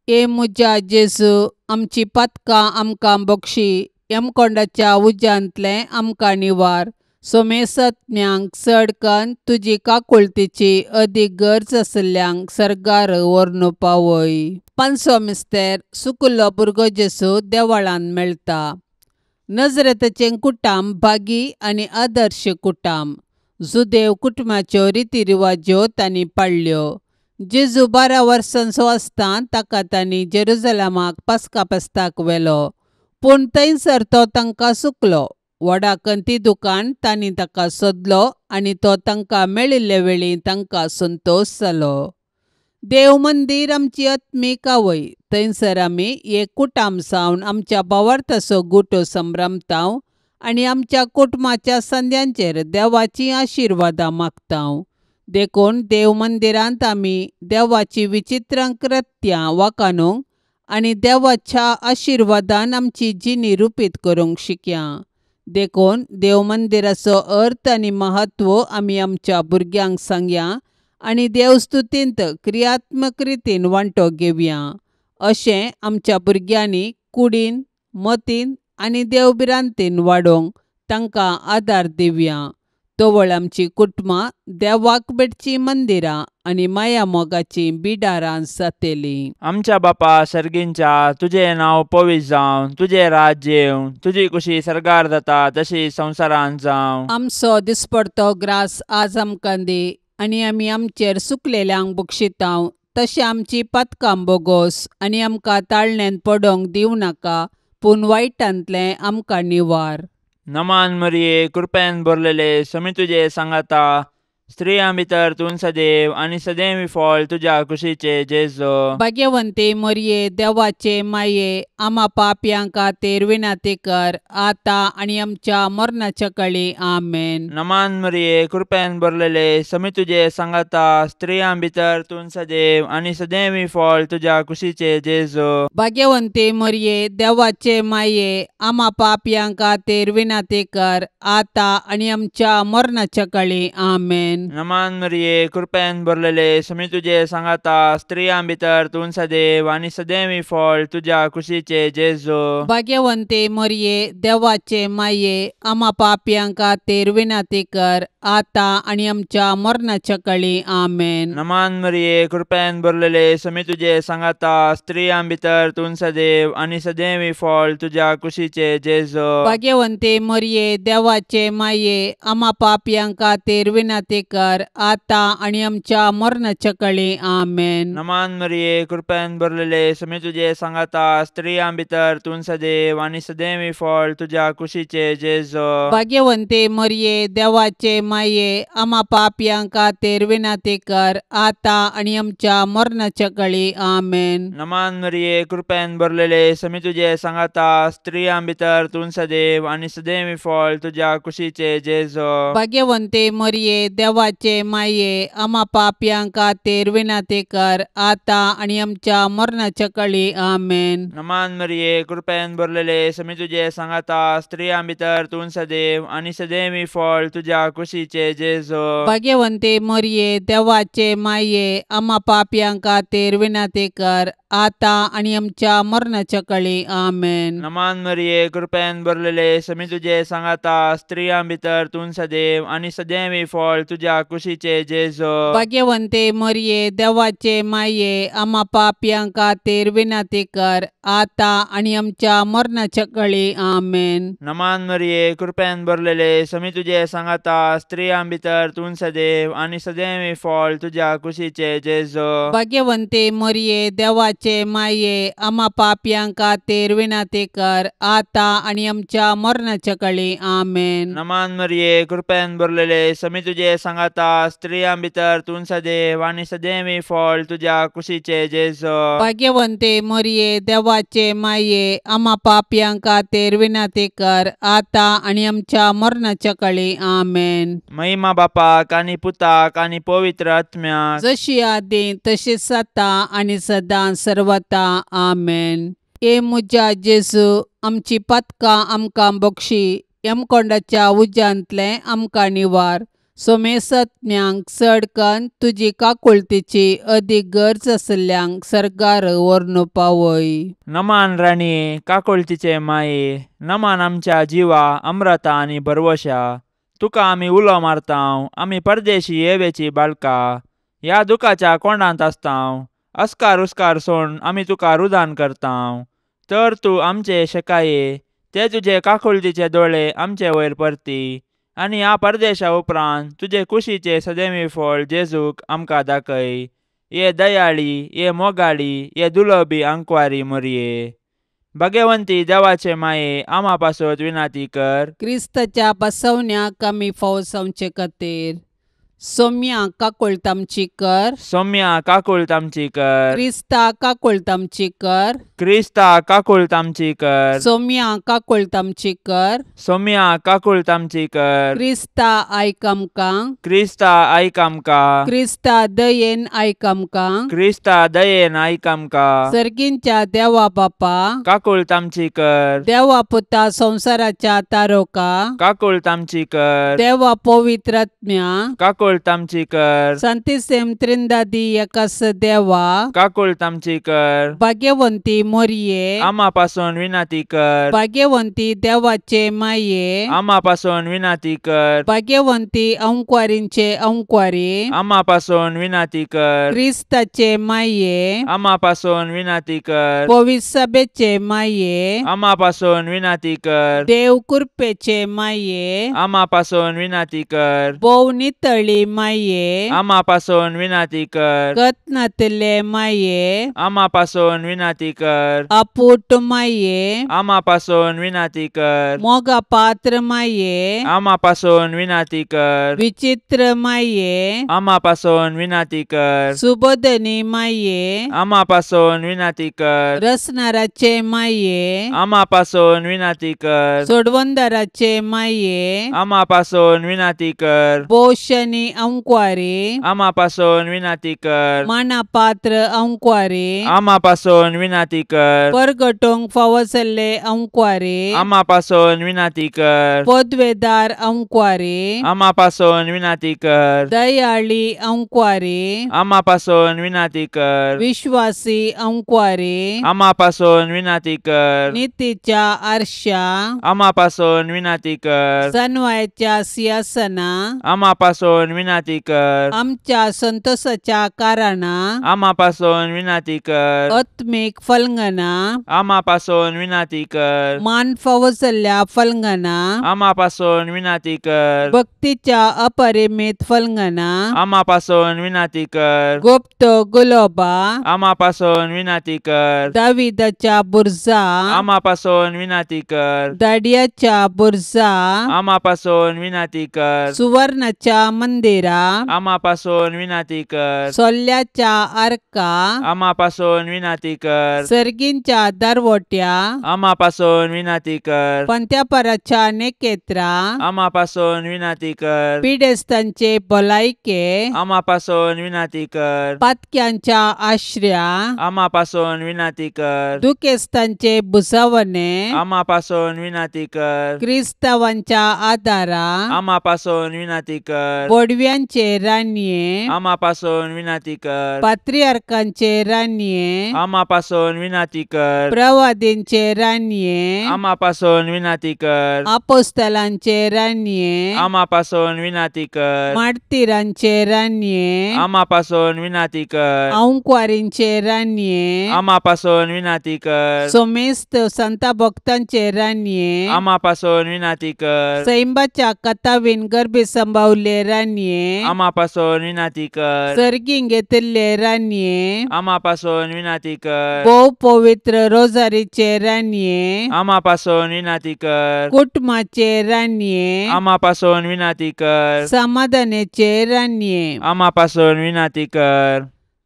ए म्हज्या जेजू, आमची पातकां आमकां बक्षी, यमकोंडाच्या उज्यांतलें आमकां निवार, सोमेसत्म्यांक चड कन्न तुजी काकुळतीची अदीक गरज आशिल्ल्यांक सर्गार व्हरून पावय. पांचवो मिस्तेर, सुकुल्लो भुरगो जेजू देवळांत मेळटा. नजरेताचें कुटाम भागी आनी आदर्श कुटाम. जुदेव कुटुंबाच्यो रिती रिवाज्यो तांणी पाळ्ळ्यो. जेजू 12 वर्सांचो आसतना ताका तांणी जेरुजलमाक पास्का फेस्ताक व्हेलो, पूण थंयसर तो तांकां सुकलो. व्हडा कंती दुकान तांणी ताका सोदलो आनी तो तांकां मेळिल्ले वेळी तांकां संतोश जालो. देव मंदीर आमची आत्मीक आवय. थंयसर आमी एक कुटाम जावन आमच्या भावार्थाचो गुटो संभ्रमताव आनी आमच्या कुटुंबाच्या संद्यांचेर देवाचीं आशिर्वादां मागताव. देखून देव मंदिरांत आमी देवाची विचित्र कृत्यां वाखाणूंक आनी देवाच्या आशिर्वादान आमची जिणी रुपीत करूंक शिकया. देखून देव मंदिराचो अर्थ आनी महत्व आमी आमच्या भुरग्यांक सांगया आनी देवस्तुतींत क्रियात्मक रितीन वांटो घेवया. अशें आमच्या भुरग्यांनी कुडीन, मतीन आनी देवभिरांतीन वाडोवंक तांकां आदार दिवया. तवळ आमची कुटुंबां देवाक भेटचीं मंदिरां आनी माया मोगाचीं बिडारां जातलीं. आमच्या बापा सर्गींच्या, तुजें नांव पवित्र जावं, तुजें राज्य येवं, तुजी कुशी सर्गार जाता तशी संवसारांत जावं. आमचो दिसपडतो ग्रास आज आमकां दी आनी आमी आमचेर सुकलेल्यांक बक्षितांव तशें आमची पातकां बोगोस आनी आमकां ताळण्यांत पडोवंक दिवं नाका, पूण वायटांतलें आमकां निवार. नमान मरिये, कृपेन भरलेले, समी तुजे सांगाता, स्त्रियां भितर तूं सदैव आनी सदैव फळ तुज्या कुशीचे जेजू. भाग्यवंती मरिये, देवाचे माये, आमा पापयां खातीर विनंती कर आतां आनी आमच्या मरणाच्या कळी. आमेन. नमान मरिये, कृपेन भरलेले, समी तुजे सांगाता, स्त्रियां भितर तूं सदैव आनी सदैव फळ तुज्या कुशीचे जेजू. भाग्यवंती मरिये, देवाचे माये, आमा पापयां खातीर विनंती कर आतां आनी आमच्या मरणाच्या कळी. आमेन. नमान मरिये, कृपेन भरलेले, समी तुजे सांगाता, स्त्रियां भितर तूं सदैव आनी सदैव फळ तुज्या कुशीचे जेजू. भाग्यवंती मरिये, देवाचे माये, आमा पापयां खातीर विनंती कर आतां आनी आमच्या मरणाच्या कळी. आमेन. नमान मरिये, कृपेन भरलेले, समी तुजे सांगाता, स्त्रियां भितर तूं सदैव आनी सदैव फळ तुज्या कुशीचे जेजू. भाग्यवंती मरिये, देवाचे माये, आमा पापयां खातीर विनंती कर आतां आनी आमच्या मरणाच्या कळी. आमेन. नमान मरिये, कृपेन भरलेले, समी तुजे सांगाता, स्त्रियां भितर तूं सदैव आनी सदैव फळ तुज्या कुशीचे जेजू. भाग्यवंती मरिये, देवाचे माये, आमा पापयां खातीर विनंती कर आतां आनी आमच्या मरणाच्या कळी. आमेन. नमान मरिये, कृपेन भरलेले, समी तुजे सांगाता, स्त्रियां भितर तूं सदैव आनी सदैव फळ तुज्या कुशीचे जेजू. भाग्यवंती मरिये, देवाचे माये, आमा पापयां खातीर विनंती कर आतां आनी आमच्या मरणाच्या कळी. आमेन. नमान मरिये, कृपेन भरलेले, समी तुजे सांगाता, स्त्रियां भितर तूं सदैव आनी सदैव फळ तुज्या कुशीचे जेजू. भाग्यवंती मरिये, देवाचे माये, आमा पापयां खातीर विनंती कर आतां आनी आमच्या मरणाच्या कळी. आमेन. नमान मरिये, कृपेन भरलेले, समी तुजे सांगाता, स्त्रियां भितर तूं सदैव आनी सदैव फळ तुज्या कुशीचे जेजू. भाग्यवंती मरिये, देवाचे माये, आमा पापयां खातीर विनंती कर आतां आनी आमच्या मरणाच्या कळी. आमेन. नमान मरिये, कृपेन भरलेले, समी तुजे सांगाता, स्त्रियां भितर तूं सदैव आनी सदैव फळ तुज्या कुशीचे जेजू. भाग्यवंती मरिये, देवाचे माये, आमा पापयां खातीर विनंती कर आतां आनी आमच्या मरणाच्या कळी. आमेन. नमान मरिये, कृपेन भरलेले, समी तुजे सांगाता, स्त्रियां भितर तूं सदैव आनी सदैव फळ तुज्या कुशीचे जेजू. भाग्यवंती मरिये, देवाचे माये, आमा पापयां खातीर विनंती कर आतां आनी आमच्या मरणाच्या कळी. आमेन. महिमा बापाक आनी पुताक आनी पवित्र आत्म्याक, जशी आदी तशीच आतां आनी सदां सर्वता. आमेन. हे म्हज्या जेजू, आमची पातकां आमकां बक्षी, यमकोंडाच्या उज्यांतलें आमकां निवार, सोमेसत्म्यांक चड कन्न तुजी काकुळतीची अदीक गरज आशिल्ल्यांक सर्गार व्हरून पावय. नमान राणये, काकुळतीचे माये, नमान आमच्या जिवा, अम्रता आनी भरवशा, तुका आमी उलो मारतांव, आमी परदेशी येवेची बाळका, ह्या दुखाच्या कोंडांत आसतांव, अस्कार उस्कार सोड आमी तुका रुदान करतांव, तर तूं आमचे शेकाये, ते तुजे काकुळतीचे दोळे आमचे वयर परती आनी ह्या परदेशा उपरांत तुजे कुशीचे सदैवी फळ जेजूक आमकां दाखय. ये दयाळी, ये मोगाळी, ये दुलबी आंकवारी मरिये, भाग्यवंती देवाचे माये, आमा पासत विनंती कर. क्रिस्ताच्या बसवण्याक आमी फावो जावचे खातीर. सोम्या काकुळट आमची कर। सोम्या काकुळट आमची कर। क्रिस्ता काकुळट आमची कर। क्रिस्ता काकुळट आमची कर। सोम्या काकुळट आमची कर। सोम्या काकुळट आमची कर। क्रिस्ता आयक आमकां। क्रिस्ता आयक आमकां। क्रिस्ता दयेन आयक आमकां। क्रिस्ता दयेन आयक आमकां। सर्गींच्या देवा बापा काकुळट आमची कर। देवा पुता संवसाराच्या तारोका काकुळट आमची कर। देवा पवित्र आत्म्या काकुळट आमची कर। संतिसेम त्रिंदादी एकास देवा काकुळट आमची कर। भाग्यवंती मोरये आमा पासून विनंती कर। भाग्यवंती देवाचे माये आमा पासून विनंती कर। भाग्यवंती अंकवारींचे अंकवारी आमा पासून विनंती कर। क्रिस्ताचे माये आमा पासून विनंती कर। पवित्र सभेचे माये आमा पासून विनंती कर। देव कृपेचे माये आमा पासून विनंती कर। भोव नितळी माये आमा पासून विनंती कर। कतनातले माये आमा पासून विनंती कर। अपूट माये आमा पासून विनंती कर। मोगा पात्र माये आमा पासून विनंती कर। विचित्र माये आमा पासून विनंती कर। सुबोधनी माये आमा पासून विनंती कर। रसनाराचे माये आमा पासून विनंती कर। सोडवंदाराचे माये आमा पासून विनंती कर। पोषणी अंकवारी आमा पासून विनंती कर। माना पात्र अंकवारी आमा पासून विनंती कर। परगटोंक फावो जाल्ले अंकवारी आमा पासून विनंती कर। पदवेदार अंकवारी आमा पासून विनंती कर। दयाळी अंकवारी आमा पासून विनंती कर। विश्वासी अंकवारी आमा पासून विनंती कर। नितीच्या आरशा आमा पासून विनंती कर। सनवायच्या सिंहासना आमा पासून विनंती कर। आमच्या संतोषाच्या कारणा आमा पासून विनंती कर। आत्मीक फलंगना आमा पासून विनंती कर। मान फावो जाल्ल्या फलंगना आमा पासून विनंती कर। भक्तीच्या अपरिमित फलंगना आमा पासून विनंती कर। गुप्त गुलोबा आमा पासून विनंती कर। दाविदाच्या बुर्जा आमा पासून विनंती कर। दाडियाच्या बुर्जा आमा पासून विनंती कर। सुवर्णाच्या मंदिरा आमा पासून विनंती कर। सोल्याच्या आर्का आमा पासून विनंती कर। सर्गींच्या दारवट्या आमा पासून विनंती कर। पंत्यापराच्या नेकेत्रा आमा पासून विनंती कर। पिडेस्तांचे भलायके आमा पासून विनंती कर। पातक्यांच्या आश्र्या आमा पासून विनंती कर। दुखेस्तांचे भुजावणे आमा पासून विनंती कर। क्रिस्तावांच्या आदारा आमा पासून विनंती कर। बोडव्यांचे राणये आमा पासून विनंती कर। पात्रियार्कांचे राणये आमा पासून विनंती कर। प्रवादींचे राणये आमा पासून विनंती कर। आपोस्तलांचे राणये आमा पासून विनंती कर। मार्तीरांचे राणये आमा पासून विनंती कर। अंकवारींचे राणये आमा पासून विनंती कर। सोमेस्त संता भक्तांचे राणये आमा पासून विनंती कर। सैंबाच्या कथावीन गर्भी संभावले राणये आमा पासून विनंती कर। सर्गीं घेतिल्ले राणये आमा पासून विनंती कर। भोव पवित्र रोजारीचे राणये आमा पासून विनंती कर। कुटुंबाचे राणये आमा पासून विनंती कर। समाधानाचे राणये आमा पासून विनंती कर।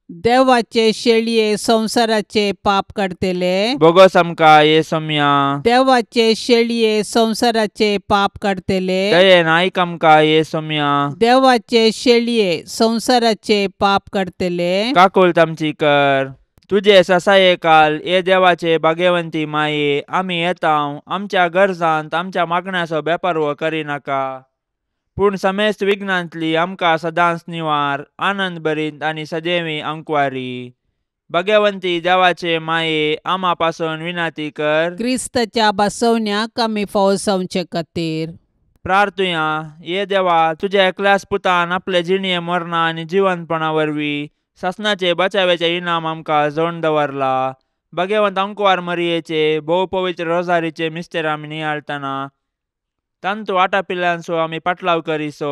देवाचे शेळये संवसाराचे पाप काडटले बोगस आमकां ये सोम्या। देवाचे शेळये संवसाराचे पाप काडटले दयेन आयक आमकां ये सोम्या। देवाचे शेळये संवसाराचे पाप काडटले काकुळट आमची कर। तुजे ससाये काल ये देवाचे भाग्यवंती माये आमी येता आमच्या गरजांत आमच्या मागण्याचो बेपारवो करिनाका पूण समेस्त विघ्नांतली आमकां सदांच निवार आनंद भरीत आनी सदैवी अंकवारी। भाग्यवंती देवाचे माये आमा पासून विनंती कर। क्रिस्ताच्या बसवण्याक आमी फावो जावचे खातीर प्रार्थुया। ये देवा तुज्या एकल्याच पुतान आपले जिणये मरणा आनी जिवंतपणा वरवीं सासणाचे बचाव्याचे इनाम आमकां जोडून दवरला। भाग्यवंत अंकवार मरियेचे भोव पवित्र रोजारीचे मिस्तेर आमी नियाळटना तांतू आटापिल्ल्यांचो आमी पाटलाव करिसो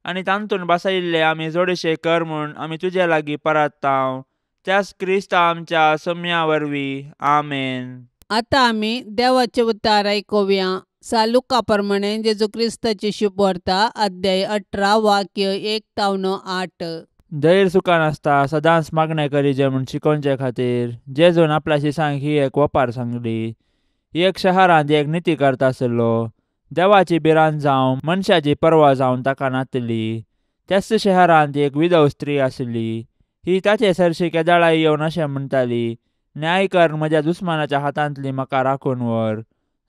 आनी तांतून बसयिल्ले आमी जोडशे कर म्हूण आमी तुजे लागीं परत्ताव त्याच क्रिस्ता आमच्या सोम्या वरवीं आमेन। आतां आमी देवाचें उतार आयकुया। सालुका प्रमाणे जेजू क्रिस्ताची शुभवार्ता अध्याय 18 वाक्य 1 तावन 8. धैर्य सुखान आसता सदांच मागणें करीजे म्हूण शिकोवचे खातीर जेजून आपल्या शिसांक ही एक वपार सांगली. एक शहरांत एक निती करता आसलो. देवाची भिरांत जावं मनशाची पर्वा जावन ताका नातली. त्याच शहरांत एक विधव स्त्री आसली. ही ताचे सरशी केदाळाय येवन अशें म्हणटाली, न्याय कर म्हज्या दुस्मानाच्या हातांतली म्हाका राखून व्हर.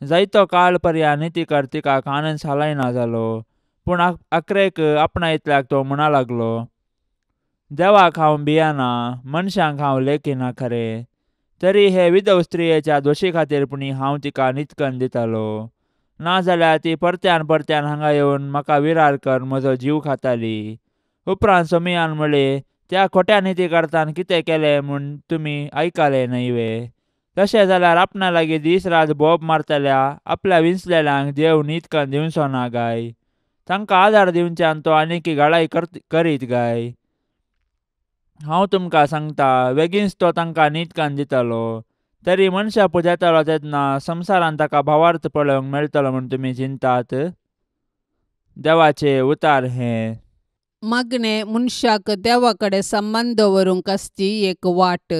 जायतो काळ पर्यान नितीकर तिका कानच हालयना जालो. पूण अकरेक आपणा इतल्याक तो म्हणा लागलो, देवाक हांव भियेना, मनशांक हांव लेखिना खरें, तरी हे विधव स्त्रियेच्या दोशी खातीर पुणी हांव तिका नितकन दितालो. नाजाल्यार ती परत्यान परत्यान हांगा येवन म्हाका विरार कर म्हजो जीव खाताली. उपरांत सोमियान म्हळें, त्या खोट्या निती करतान कितें केलें म्हूण तुमी आयकलें न्हय वे? तशें जाल्यार आपणा लागीं दीस रात बोब मारतल्या आपल्या विंचलेल्यांक देव नितकन दिवचो ना गाय? तांकां आदार दिवच्यान तो आनीकी घाळाय करीत गाय? हांव तुमकां सांगता, बेगीनच तो तांकां नितकन दितलो. तरी मनशां पुजेतालो तेन्ना संवसारान ताका भावार्थ पळोवंक मेळटलो म्हूण तुमी चिंतात? देवाचें उतार हें. मागणें मनशाक देवा कडेन संबंद दवरूंक आसची एक वाट.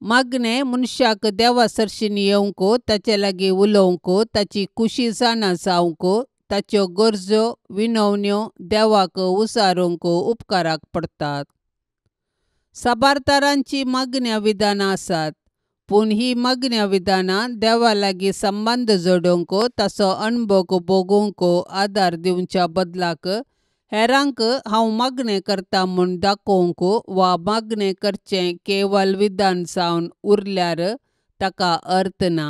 मागणें मनशाक देवा सरशीन येवंक, ताचे लागीं उलोवंक, ताची खुशी जाणा जावंक, ताच्यो गरजो विनवण्यो देवाक उसारूंक उपकाराक पडटात. साबार तरांची मागण्या विधानां आसात, पूण ही मागण्या विधानां देवा लागीं संबंद जोडूंक, ताचो अणभव भोगूंक आदार दिवच्या बदलाक हेरांक हांव मागणें करता म्हूण दाखोवंक वा मागणें करचें केवल विधान जावन उरल्यार ताका अर्थ ना.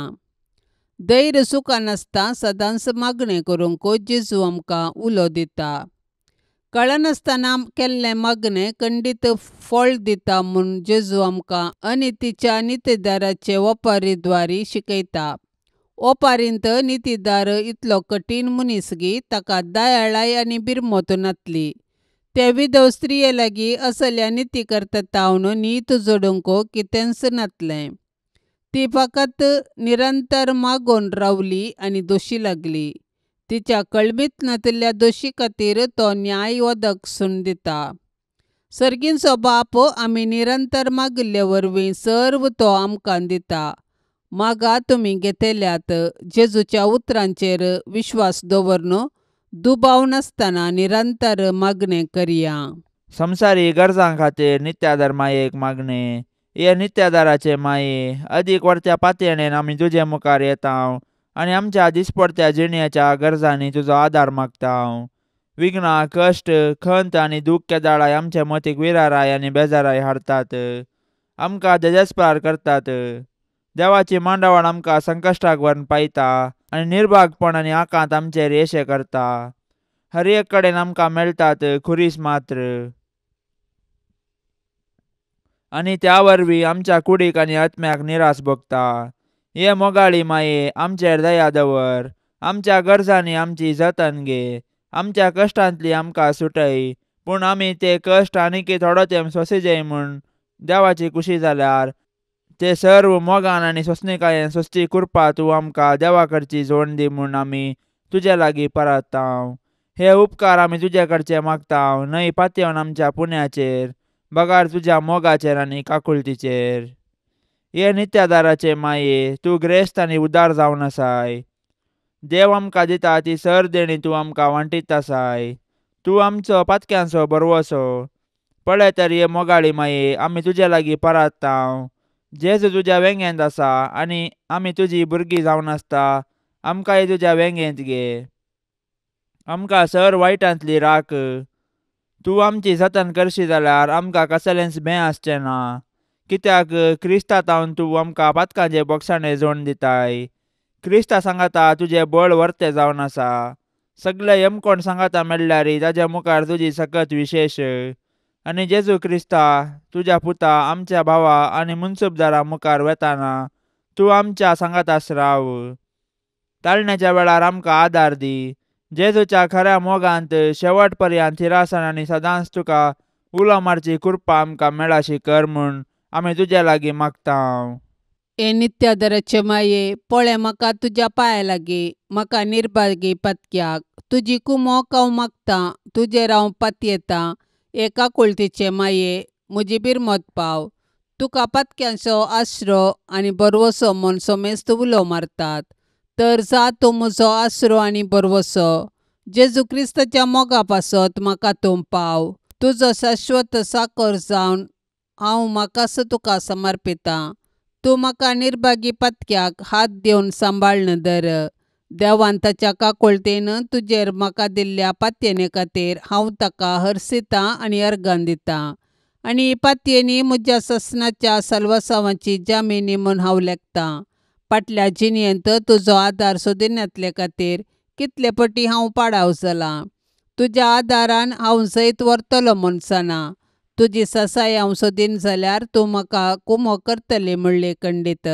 धैर्य सुखानासतना सदांच मागणें करूंक जेजू आमकां उलो दिता. कळनासतना केल्लें मागणें खंडीत फळ दिता म्हूण जेजू आमकां अनितीच्या नितीदाराचे ओपारीद्वारी शिकयता. ओपारींत नितीदार इतलो कठीण मनीस गी ताका दयाळाय आनी बिरमत नातली. ते विधव स्त्रिये लागीं असल्या निती करता तावन नीत जोडूंक कितेंच नातलें. ती फकत निरंतर मागून रावली आनी दोशी लागली. तिच्या कळमीत नातिल्ल्या दोशी खातीर तो न्याय वदक सून दिता. सर्गींचो बाप आमी निरंतर मागिल्ले वरवीं सर्व तो आमकां दिता. मागा तुमी घेतल्यात. जेजूच्या उतरांचेर विश्वास दवरून दुबाव नासतना निरंतर मागणें करया. संवसारी गरजां खातीर नित्यादार मायेक मागणें. हे नित्यादाराचे माये, अदीक वरत्या पातयेणेन आमी तुजे मुखार येता आनी आमच्या दिसपडत्या जिणेच्या गरजांनी तुजो आदार मागता. विघ्नां, कश्ट, खंत आनी दूख केदाळाय आमच्या मतीक विराराय आनी बेजाराय हाडटात, आमकां देजेस्पार करतात. देवाची मांडावळ आमकां संकश्टाक व्हरून पायता आनी निर्भागपण आनी आकांत आमचेर येशे करता. हर एक कडेन आमकां मेळटात खुरीस मात्र आनी त्या वरवीं आमच्या कुडीक आनी आत्म्याक निरास भोगता. हे मोगाळी माये, आमचेर दया दवर. आमच्या गरजांनी आमची जतन घे. आमच्या कश्टांतली आमकां सुटय. पूण आमी ते कश्ट आनीकी थोडो तेंप सोंसिजय म्हूण देवाची खुशी जाल्यार ते सर्व मोगान आनी सोंसणीकायेन सोंसची कृपा तूं आमकां देवा कडची जोड दी म्हूण आमी तुजे लागीं परतता. हे उपकार आमी तुजे कडचे मागता, न्हय पातयेवन आमच्या पुण्याचेर, बगार तुज्या मोगाचेर आनी काकुळटीचेर. हे नित्यादाराचे माये, तूं ग्रेस्त आनी उदार जावन आसाय. देव आमकां दिता ती सर देणी तूं आमकां वांटीत आसाय. तूं आमचो पातक्यांचो बरवसो. पळय तर हे मोगाळी माये, आमी तुजे लागीं परतता. जेजू तुज्या वेंगेंत आसा आनी आमी तुजी भुरगीं जावन आसता. आमकांय तुज्या वेंगेंत घे. आमकां सर वायटांतली राख. तूं आमची जतन करशी जाल्यार आमकां कसलेंच भंय आसचें ना. कित्याक क्रिस्ता तावन तूं आमकां पातकांचे बोगसाणे जोड दिताय. क्रिस्ता सांगाता तुजें बळ वर्तें जावन आसा. सगळे यमकोण सांगाता मेळ्ळ्यार ताज्या मुखार तुजी सकत विशेश. आनी जेजू क्रिस्ता तुज्या पुता आमच्या भावा आनी मुन्सुबदारा मुखार वेताना तूं आमच्या सांगातास राव. ताळण्याच्या वेळार आमकां आदार दी. जेजूच्या खऱ्या मोगांत शेवट पर्यंत थिरासन आनी सदांच तुका उलो मारची कृपा आमकां मेळाशी कर म्हूण आमी तुजे लागीं मागता. हे नित्यादराचे माये, पळय म्हाका तुज्या पांया लागीं, म्हाका निर्भागी पातक्याक तुजी कुमोक हांव मागतां, तुजेर हांव पातयेतां. हे काकुळतीचे माये, म्हजी बिरमत पाव. तुका पातक्यांचो आसरो आनी बरवसो म्हूण समेस्त उलो मारतात, तर जा तूं म्हजो आसरो आनी बरवसो. जेजू क्रिस्ताच्या मोगा पासत म्हाका तूं पाव. तुजो शाश्वत साकर जावन हांव म्हाकाच तुका समर्पितां. तूं म्हाका निर्भागी पातक्याक हात दिवन सांबाळ्न धर. देवान ताच्या काकुळतेन तुजेर म्हाका दिल्ल्या पातयेने खातीर हांव ताका हर्सितां आनी अर्गां दितां. आनी ही पातयेनी म्हज्या ससनाच्या साल्वासांवाची जामिनी म्हूण हांव लेखतां. फाटल्या जिणेंत तुजो आदार सोदिनातले खातीर कितले पटी हांव पाडाव जालां. तुज्या आदारान हांव जैत व्हरतलो म्हूण जाणा. तुजी सासाय हांव सोदीन जाल्यार तूं म्हाका कुमो करतली म्हणली खंडीत.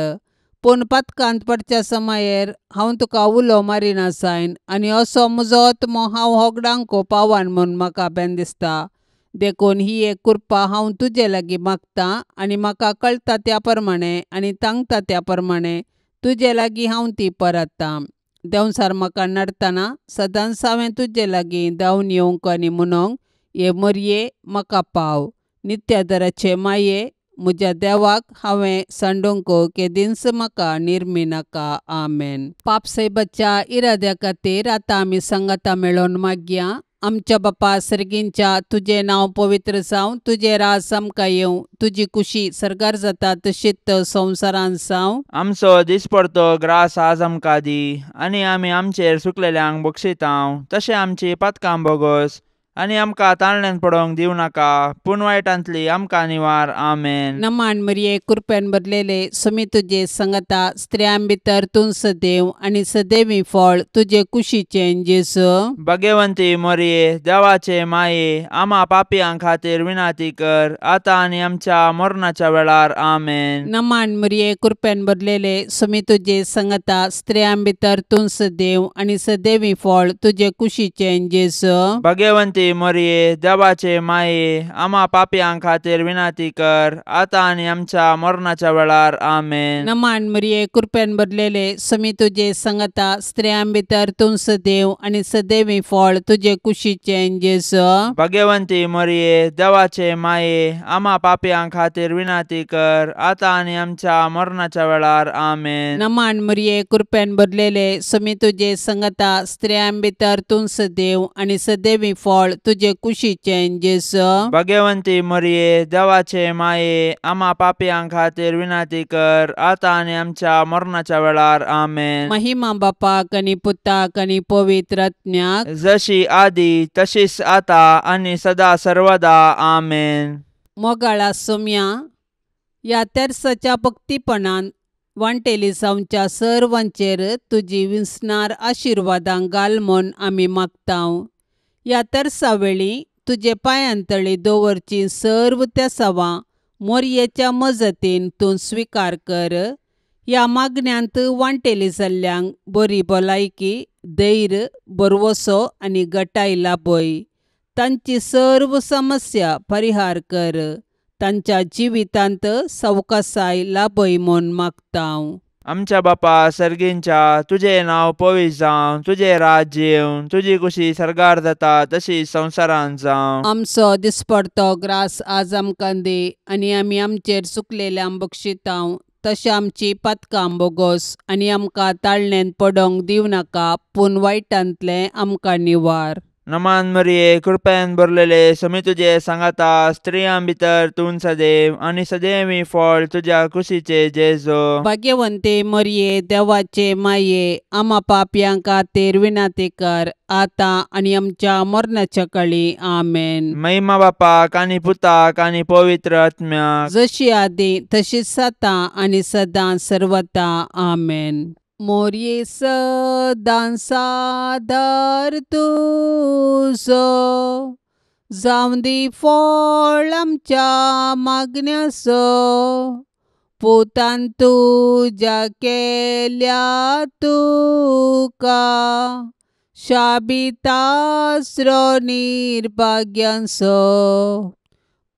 पूण पातकांत पडच्या समायेर हांव तुका उलो मारिना जायन आनी असो म्हजो आत्मो हांव होगडांक पावन म्हूण म्हाका बेन दिसता. देखून ही एक कृपा हांव तुजे लागीं मागतां आनी म्हाका कळटा त्या प्रमाणे आनी तांकता त्या प्रमाणे तुजे लागीं हांव ती परत्तां. देंवचार म्हाका नडटना सदांच हांवें तुजे लागीं धांवन येवंक आनी म्हणूंक, हे मोरये म्हाका पाव. नित्यादराचे माये, म्हज्या देवाक हांवें सांडूंक केदींच म्हाका निर्मिनाका. आमेन. पापसायबाच्या इराद्या खातीर आतां आमी सांगाता मेळोवन मागया. आमच्या बापा सर्गींच्या, तुजें नांव पवित्र जावं, तुजें राज आमकां येवं, तुजी कुशी सर्गार जाता तशीच संवसारांत जावं. आमचो दिसपडतो ग्रास आज आमकां दी, आनी आमी आमचेर सुकलेल्यांक बक्षितांव, तशें आमची पातकां बोगोस, आनी आमकां ताळण्यान पडोवंक दिवं नाका, पूण वायटांतली आमकां निवार. आमेन. नमान मरिये, कृपेन भरलेले, समी तुजे संगता, स्त्रियां भितर तूं सदैव आनी सदैवी फळ तुजे कुशीचें जेजू. भाग्यवंती मोरये, देवाचे माये, आमा पापयां खातीर विनाती कर, आतां आनी आमच्या मरणाच्या वेळार. आमेन. नमान मरिये, कृपेन भरलेले, समी तुजे संगता, स्त्रियां भितर तूं सदैव आनी सदैवी फळ तुजे कुशीचें जेजू. भाग्यवंती मोरये, देवाचे माये, आमा पापयां खातीर विनाती कर, आतां आनी आमच्या मरणाच्या वेळार. आमेन. नमान मरिये, कृपेन भरलेले, समी तुजे संगता, स्त्रियां भितर तूं सदैव आनी सदैवी फळ तुजे कुशीचें जेजू. भाग्यवंती मोरये, देवाचे माये, आमा पापयां खातीर विनाती कर, आतां आनी आमच्या मरणाच्या वेळार. आमेन. नमान मरिये, कृपेन भरलेले, समी तुजे संगता, स्त्रियां भितर तूं सदैव आनी सदैवी फळ तुजे कुशीचें जेजू. भाग्यवंती मोरये, देवाचे माये, आमा पापयां खातीर विनाती कर, आतां आनी आमच्या मरणाच्या वेळार. आमेन. महिमा बापाक आनी पुताक आनी पवित्र आत्म्याक, जशी आदी तशीच आतां आनी सदा सर्वदा. आमेन. मोगाळा सोम्या, ह्या तेर्साच्या भक्तीपणान वांटेली जावच्या सर्वांचेर तुजी विसणार आशिर्वादां घाल म्हूण आमी मागतांव. ह्या तेर्सा वेळी तुजे पांयांतळी दवरची सर्व तेसावां मोरयेच्या मजतीन तूं स्विकार कर. ह्या मागण्यांत वांटेली जाल्ल्यांक बरी भलायकी, धैर्य, भरवसो आनी गटाय लाभय. तांची सर्व समस्या परिहार कर. तांच्या जिवितांत सवकासाय लाभय म्हूण मागतांव. आमच्या बापा सर्गींच्या, तुजें नांव पवित्र जावं, तुजें राज्य येवं, तुजी कुशी सर्गार जाता तशी संवसारांत जावं. आमचो दिसपडतो ग्रास आज आमकां दी, आनी आमी आमचेर चुकलेल्यांक बक्षितांव, तशें आमची पातकां बोगोस, आनी आमकां ताळणेंत पडोवंक दिवं नाका, पूण वायटांतलें आमकां निवार. नमान मरिये, कृपेन भरलेले, समी तुजे सांगाता, स्त्रियां भितर तूं सदैव आनी सदैवी फळ तुज्या कुशीचे जेजू. भाग्यवंते मरिये, देवाचे माये, आमा पापयां खातीर विनाती कर, आतां आनी आमच्या मरणाच्या काळी. आमेन. महिमा बापाक आनी पुताक आनी पवित्र आत्म्याक, जशी आदी तशीच आतां आनी सदां सर्वता. आमेन. मोरये सदां सादर तुजो, जावं दी फळ आमच्या मागण्याचो, पुतान तुज्या केल्या तुका शाबितासरो निर्भाग्यांचो.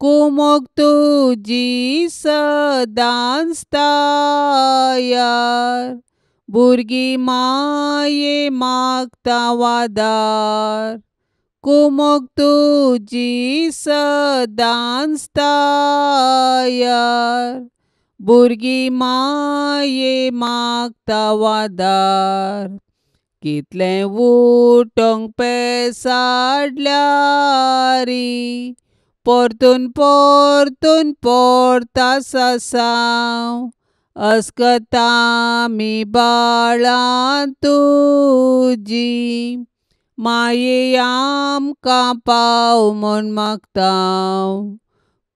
कुमोक तुजी सदांच तयार भुरगीं माये मागता वादार कुमोक तुजी सदांच तयार भुरगीं माये मागता वादार कितलें उठोंक पेसाडल्यारी परतून परतून पोरता सासांव अस्कता आमी बाळां तुजी माये आमकां पाव म्हूण मागता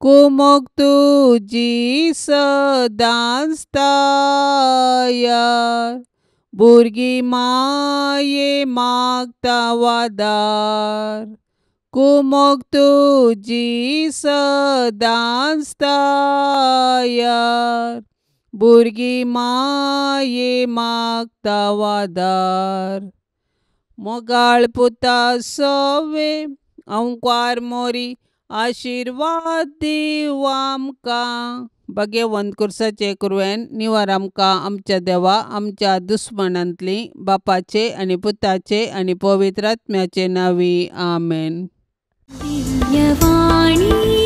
कुमोक तुजी सदांच तयार भुरगीं माये मागता वादार कुमोक तुजी सदांच तयार भुरगीं माये मागता वादार मोगाळ पुता सोवे अंकार मोरी आशिर्वाद दीव आमकां भाग्यवंत कुर्साचे कुरवेन निवार आमकां आमच्या देवा आमच्या दुस्मनांतली बापाचे आनी पुताचे आनी पवित्र आत्म्याचे नांवी आमेन. दिव्यवाणी.